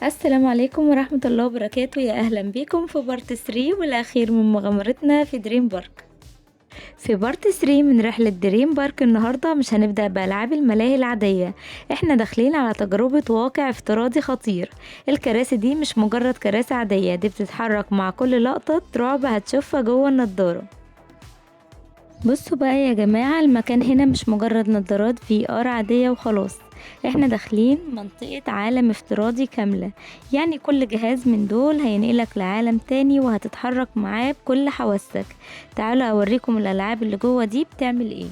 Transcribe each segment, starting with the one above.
السلام عليكم ورحمة الله وبركاته. يا أهلا بيكم في part 3 والأخير من مغامرتنا في دريم بارك. في part 3 من رحلة دريم بارك النهاردة مش هنبدأ بألعاب الملاهي العادية، احنا داخلين على تجربة واقع افتراضي خطير. الكراسي دي مش مجرد كراسي عادية، دي بتتحرك مع كل لقطة رعب هتشوفها جوه النضارة. بصوا بقى يا جماعة، المكان هنا مش مجرد نظارات VR عادية وخلاص، احنا داخلين منطقة عالم افتراضي كاملة. يعني كل جهاز من دول هينقلك لعالم تاني وهتتحرك معاه بكل حواسك. تعالوا اوريكم الالعاب اللي جوه دي بتعمل ايه.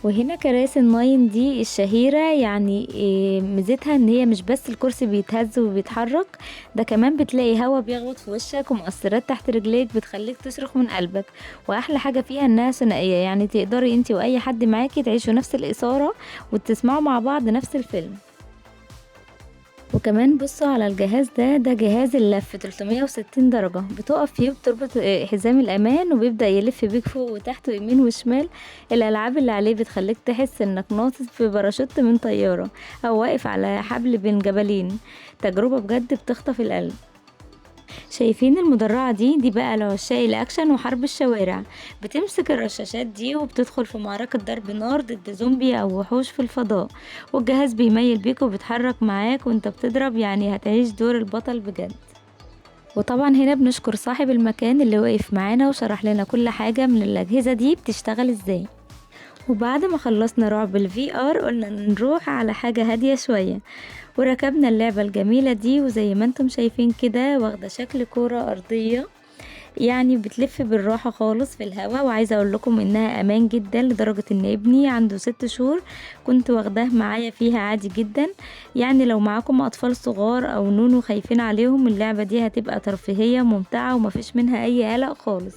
وهنا كراسي ال nine D الشهيرة، يعني إيه ميزتها؟ ان هي مش بس الكرسي بيتهز وبيتحرك، ده كمان بتلاقي هوا بيخبط في وشك ومؤثرات تحت رجليك بتخليك تصرخ من قلبك. واحلى حاجة فيها انها ثنائية، يعني تقدري انتي واي حد معاكي تعيشوا نفس الإثارة وتسمعوا مع بعض نفس الفيلم. وكمان بصوا على الجهاز ده، ده جهاز اللف 360 درجة، بتقف فيه وبتربط حزام الأمان وبيبدأ يلف بيك فوق وتحت ويمين وشمال. الألعاب اللي عليه بتخليك تحس انك ناطط في باراشوت من طيارة أو واقف على حبل بين جبلين. تجربة بجد بتخطف القلب. شايفين المدرعة دي؟ دي بقى لعشاق الأكشن وحرب الشوارع. بتمسك الرشاشات دي وبتدخل في معركة ضرب نار ضد زومبي أو وحوش في الفضاء، والجهاز بيميل بيك وبيتحرك معاك وانت بتضرب، يعني هتعيش دور البطل بجد. وطبعا هنا بنشكر صاحب المكان اللي وقف معانا وشرح لنا كل حاجة من الأجهزة دي بتشتغل ازاي. وبعد ما خلصنا رعب ال VR قلنا نروح على حاجة هادية شوية، وركبنا اللعبة الجميلة دي. وزي ما انتم شايفين كده واخدة شكل كرة أرضية، يعني بتلف بالراحة خالص في الهوا. وعايزة اقول لكم انها امان جدا، لدرجة ان ابني عنده 6 شهور كنت واخداه معايا فيها عادي جدا. يعني لو معاكم اطفال صغار او نونو خايفين عليهم، اللعبة دي هتبقى ترفيهية ممتعة ومفيش منها اي قلق خالص.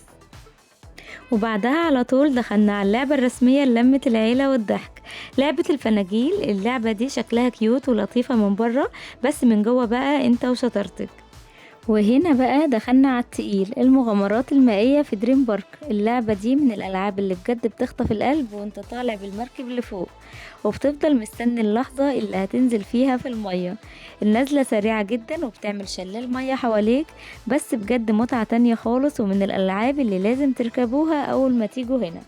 وبعدها على طول دخلنا على اللعبة الرسمية لمة العيلة والضحك، لعبة الفناجيل. اللعبة دي شكلها cute ولطيفة من بره، بس من جوه بقى انت وشطارتك. وهنا بقى دخلنا على التقيل، المغامرات المائية في دريم بارك. اللعبة دي من الألعاب اللي بجد بتخطف القلب وانت طالع بالمركب لفوق، وبتفضل مستني اللحظة اللي هتنزل فيها في المية. النزلة سريعة جدا وبتعمل شلال مية حواليك، بس بجد متعة تانية خالص، ومن الألعاب اللي لازم تركبوها أول ما تيجوا هنا.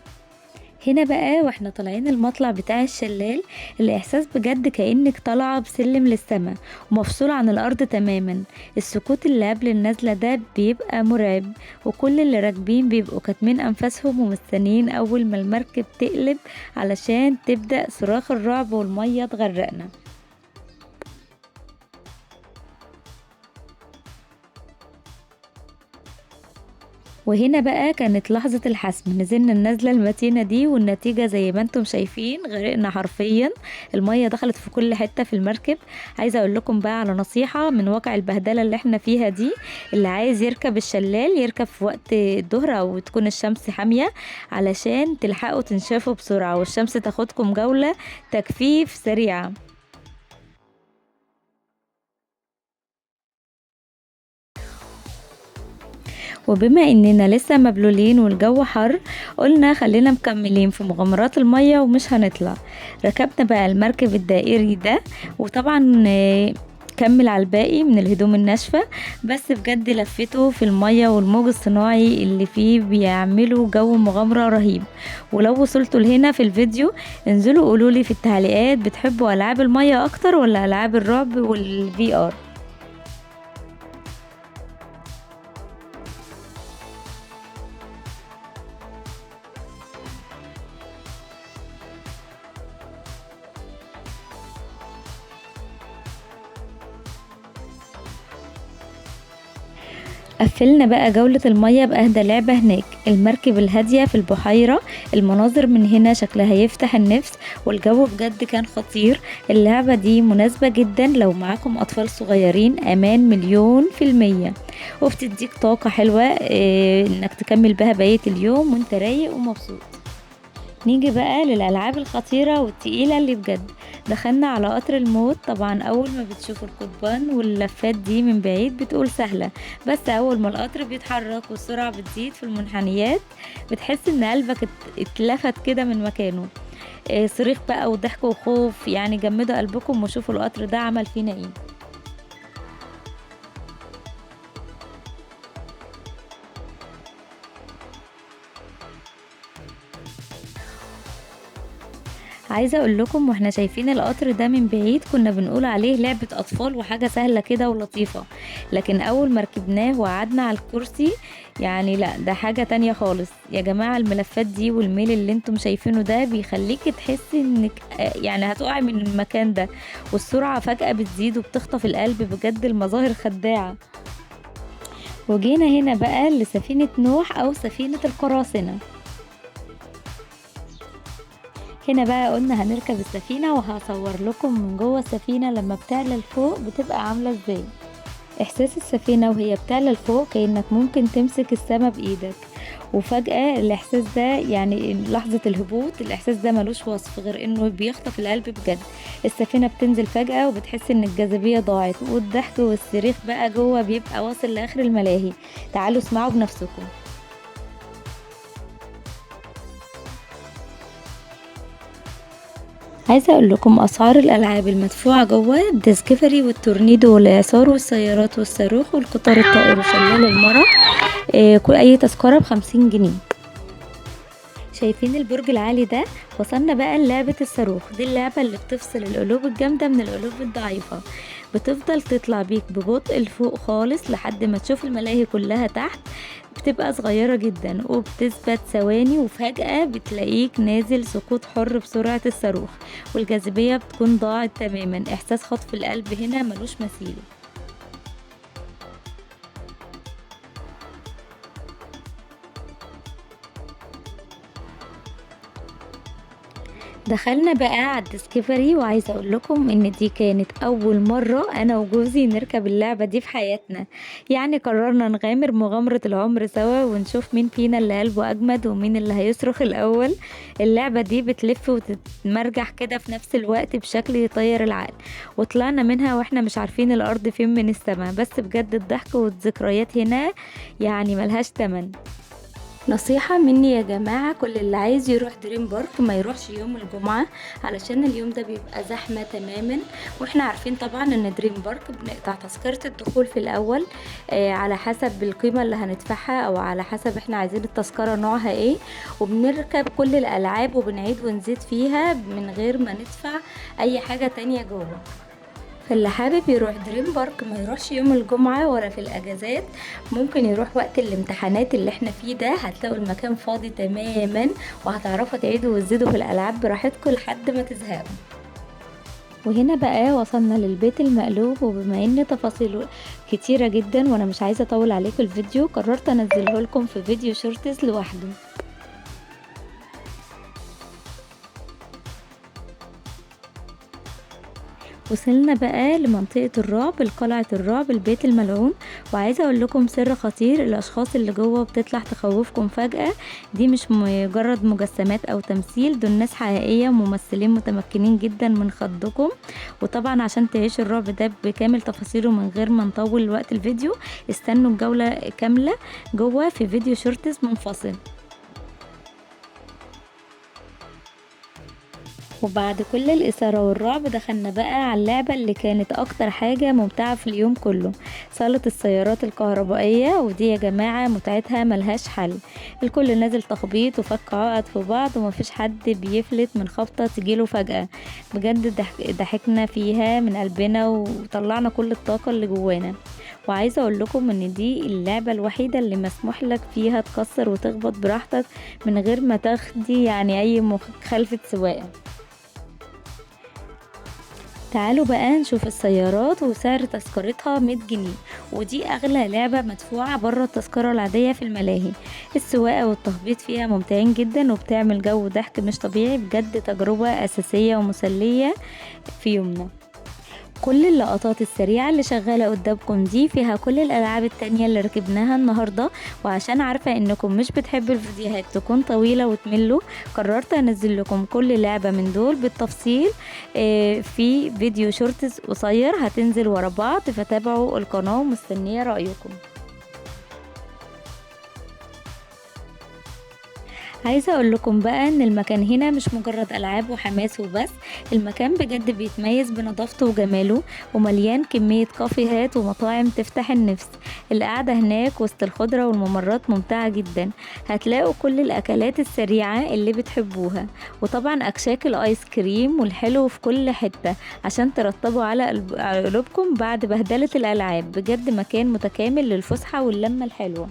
هنا بقى واحنا طالعين المطلع بتاع الشلال، الإحساس بجد كأنك طالعة بسلم للسما ومفصول عن الأرض تماما. السكوت اللي قبل النزلة ده بيبقى مرعب، وكل اللي راكبين بيبقوا كاتمين أنفاسهم ومستنيين أول ما المركب تقلب علشان تبدأ صراخ الرعب والمية تغرقنا. وهنا بقى كانت لحظة الحسم، نزلنا النزلة المتينة دي والنتيجة زي ما انتم شايفين، غرقنا حرفيا، المية دخلت في كل حتة في المركب. عايزة اقول لكم بقى على نصيحة من واقع البهدلة اللي احنا فيها دي، اللي عايز يركب الشلال يركب في وقت الظهر او تكون الشمس حامية علشان تلحقوا تنشفوا بسرعة والشمس تاخدكم جولة تجفيف سريعة. وبما اننا لسه مبلولين والجو حر، قلنا خلينا مكملين في مغامرات المية ومش هنطلع. ركبنا بقى المركب الدائري ده، وطبعا كمل على الباقي من الهدوم الناشفة، بس بجد لفته في المية والموج الصناعي اللي فيه بيعملوا جو مغامرة رهيب. ولو وصلتوا لهنا في الفيديو انزلوا قولولي في التعليقات بتحبوا ألعاب المية اكتر ولا ألعاب الرعب وال VR. قفلنا بقى جولة المية بأهدى لعبة هناك، المركب الهادية في البحيرة. المناظر من هنا شكلها يفتح النفس والجو بجد كان خطير. اللعبة دي مناسبة جدا لو معاكم أطفال صغيرين، أمان 1,000,000%، وبتديك طاقة حلوة إنك تكمل بها بقية اليوم وانت رايق ومبسوط. نيجي بقى للألعاب الخطيرة والتقيلة اللي بجد. دخلنا على قطر الموت. طبعا أول ما بتشوفوا القضبان واللفات دي من بعيد بتقول سهلة، بس أول ما القطر بيتحرك والسرعة بتزيد في المنحنيات بتحس إن قلبك اتلفت كده من مكانه. صريخ بقى وضحك وخوف، يعني جمدوا قلبكم وشوفوا القطر ده عمل فينا ايه. عايزة اقول لكم واحنا شايفين القطر ده من بعيد كنا بنقول عليه لعبة اطفال وحاجة سهلة كده ولطيفة، لكن اول ما ركبناه وقعدنا على الكرسي يعني لا، ده حاجة تانية خالص يا جماعة. الملفات دي والميل اللي انتم شايفينه ده بيخليك تحسي انك يعني هتقعي من المكان ده، والسرعة فجأة بتزيد وبتخطف القلب. بجد المظاهر خداعة. وجينا هنا بقى لسفينة نوح او سفينة القراصنة. هنا بقى قلنا هنركب السفينة، وهصور لكم من جوه السفينة لما بتعلى لفوق بتبقى عاملة ازاي. احساس السفينة وهي بتعلى لفوق كأنك ممكن تمسك السما بايدك، وفجأة الاحساس ده يعني لحظة الهبوط الاحساس ده ملوش وصف غير انه بيخطف القلب بجد. السفينة بتنزل فجأة وبتحس ان الجاذبية ضاعت، والضحك والصريخ بقى جوه بيبقى واصل لاخر الملاهي. تعالوا اسمعوا بنفسكم. عايزه اقول لكم اسعار الالعاب المدفوعه جوه: الديسكفري والتورنيدو والاعصار والسيارات والصاروخ والقطار الطائر وشلال المرح، كل اي تذكره ب50 جنيه. شايفين البرج العالي ده؟ وصلنا بقى للعبه الصاروخ. دي اللعبه اللي بتفصل القلوب الجامده من القلوب الضعيفه، بتفضل تطلع بيك ببطء لفوق خالص لحد ما تشوف الملاهي كلها تحت، بتبقى صغيرة جدا وبتثبت ثواني، وفجأة بتلاقيك نازل سقوط حر بسرعة الصاروخ، والجاذبية بتكون ضاعت تماما. احساس خطف القلب هنا ملوش مثيل. دخلنا بقى على الديسكفري، وعايزه اقول لكم ان دي كانت اول مره انا وجوزي نركب اللعبه دي في حياتنا. يعني قررنا نغامر مغامره العمر سوا ونشوف مين فينا اللي قلبه اجمد ومين اللي هيصرخ الاول. اللعبه دي بتلف وتتمرجح كده في نفس الوقت بشكل يطير العقل، وطلعنا منها واحنا مش عارفين الارض فين من السماء. بس بجد الضحك والذكريات هنا يعني ملهاش تمن. نصيحة مني يا جماعة، كل اللي عايز يروح دريم بارك ما يروحش يوم الجمعة، علشان اليوم ده بيبقى زحمة تماما. واحنا عارفين طبعا ان دريم بارك بنقطع تذكرة الدخول في الاول على حسب القيمة اللي هندفعها او على حسب احنا عايزين التذكرة نوعها ايه، وبنركب كل الالعاب وبنعيد ونزيد فيها من غير ما ندفع اي حاجة تانية جوه. فاللي حابب يروح دريم بارك ما يروحش يوم الجمعة ولا في الأجازات، ممكن يروح وقت الامتحانات اللي احنا فيه ده، هتلاقوا المكان فاضي تماما وهتعرفوا تعيدوا وتزيدوا في الألعاب براحتكم لحد ما تزهقوا. وهنا بقى وصلنا للبيت المقلوب، وبما ان تفاصيله كتيرة جدا وانا مش عايزة اطول عليكم الفيديو قررت انزله لكم في فيديو shorts لوحده. وصلنا بقى لمنطقة الرعب، القلعة الرعب، البيت الملعون. وعايزة اقول لكم سر خطير، الاشخاص اللي جوه بتطلع تخوفكم فجأة دي مش مجرد مجسمات او تمثيل، دول ناس حقيقية وممثلين متمكنين جدا من خضكم. وطبعا عشان تعيشوا الرعب ده بكامل تفاصيله من غير ما نطول وقت الفيديو، استنوا الجولة كاملة جوه في فيديو shorts منفصل. وبعد كل الإثارة والرعب دخلنا بقى على اللعبة اللي كانت أكتر حاجة ممتعة في اليوم كله، صالة السيارات الكهربائية. ودي يا جماعة متعتها ملهاش حل، الكل نازل تخبيط وفك عقد في بعض ومفيش حد بيفلت من خبطة تجيله فجأة. بجد ضحكنا فيها من قلبنا وطلعنا كل الطاقة اللي جوانا. وعايزة اقول لكم ان دي اللعبة الوحيدة اللي مسموح لك فيها تكسر وتخبط براحتك من غير ما تاخدي يعني اي مخالفة سواقة. تعالوا بقى نشوف السيارات وسعر تذكرتها 100 جنيه، ودي اغلى لعبة مدفوعة بره التذكرة العادية في الملاهي. السواقة والتخبيط فيها ممتعين جدا وبتعمل جو ضحك مش طبيعي، بجد تجربة اساسية ومسلية في يومنا. كل اللقطات السريعة اللي شغالة قدامكم دي فيها كل الألعاب التانية اللي ركبناها النهاردة، وعشان عارفة انكم مش بتحبوا الفيديوهات تكون طويلة وتملوا قررت انزل لكم كل لعبة من دول بالتفصيل في فيديو shorts قصير هتنزل ورا بعض، فتابعوا القناة ومستنية رأيكم. عايزة اقول لكم بقى ان المكان هنا مش مجرد العاب وحماس وبس، المكان بجد بيتميز بنظافته وجماله، ومليان كمية كافيهات ومطاعم تفتح النفس. القعدة هناك وسط الخضرة والممرات ممتعة جدا، هتلاقوا كل الاكلات السريعة اللي بتحبوها، وطبعا اكشاك الايس كريم والحلو في كل حتة عشان ترطبوا على قلوبكم بعد بهدلة الالعاب. بجد مكان متكامل للفسحة واللمة الحلوة.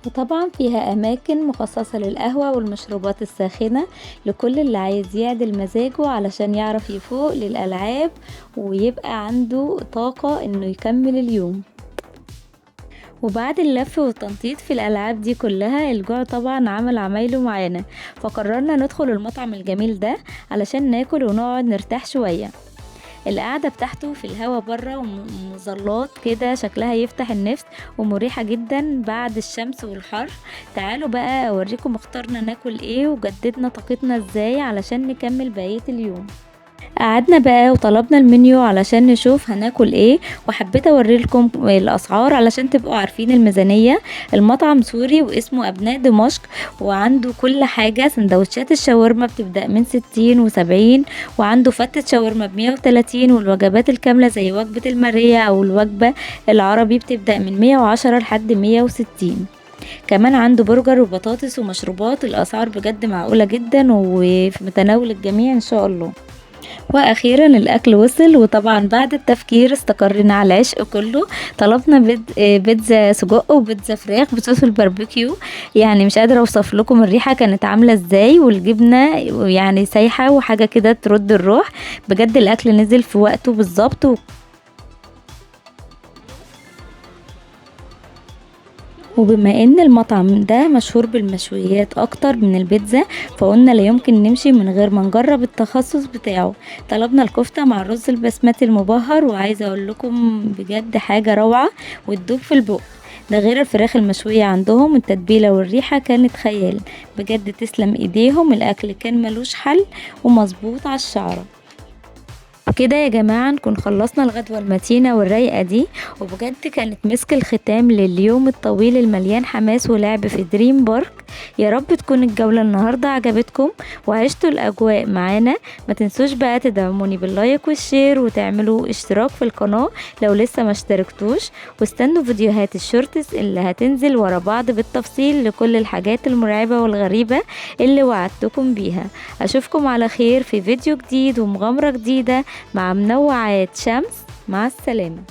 وطبعا فيها أماكن مخصصة للقهوة والمشروبات الساخنة لكل اللي عايز يعدل مزاجه علشان يعرف يفوق للألعاب ويبقى عنده طاقة إنه يكمل اليوم. وبعد اللف والتنطيط في الألعاب دي كلها، الجوع طبعا عمل عمايله معانا، فقررنا ندخل المطعم الجميل ده علشان ناكل ونقعد نرتاح شوية. القعدة بتاعته في الهوا بره ومظلات كده شكلها يفتح النفس ومريحة جدا بعد الشمس والحر. تعالوا بقى اوريكم اخترنا ناكل ايه وجددنا طاقتنا ازاي علشان نكمل بقية اليوم. قعدنا بقى وطلبنا المنيو علشان نشوف هناكل ايه، وحبيت اوريلكم الاسعار علشان تبقوا عارفين الميزانية. المطعم سوري واسمه ابناء دمشق، وعنده كل حاجة. سندوتشات الشاورما بتبدأ من 60 و70، وعنده فتة شاورما ب130، والوجبات الكاملة زي وجبة المارية او الوجبة العربي بتبدأ من 110 لحد 160. كمان عنده برجر وبطاطس ومشروبات. الاسعار بجد معقولة جدا وفي متناول الجميع ان شاء الله. واخيرا الاكل وصل، وطبعا بعد التفكير استقرينا على العشق كله. طلبنا بيتزا سجق وبيتزا فراخ بصوص الباربيكيو، يعني مش قادره اوصف لكم الريحه كانت عامله ازاي، والجبنه يعني سايحه وحاجه كده ترد الروح. بجد الاكل نزل في وقته بالظبط. وبما ان المطعم ده مشهور بالمشويات اكتر من البيتزا، فقلنا لا يمكن نمشي من غير ما نجرب التخصص بتاعه. طلبنا الكفتة مع الرز البسمتي المبهر، وعايزة اقول لكم بجد حاجة روعة وتدوب في البق. ده غير الفراخ المشوية عندهم، التتبيلة والريحة كانت خيال بجد، تسلم ايديهم. الاكل كان ملوش حل ومظبوط على الشعرة. كده يا جماعة نكون خلصنا الغدوة المتينة والرايقة دي، وبجد كانت مسك الختام لليوم الطويل المليان حماس ولعب في دريم بارك. يا رب تكون الجولة النهاردة عجبتكم وعشتوا الأجواء معانا. ما تنسوش بقى تدعموني بال like وال share وتعملوا اشتراك في القناة لو لسه ما اشتركتوش، واستنوا فيديوهات ال shorts اللي هتنزل ورا بعض بالتفصيل لكل الحاجات المرعبة والغريبة اللي وعدتكم بيها. أشوفكم على خير في فيديو جديد ومغامرة جديدة مع منوعات شمس. مع السلامة.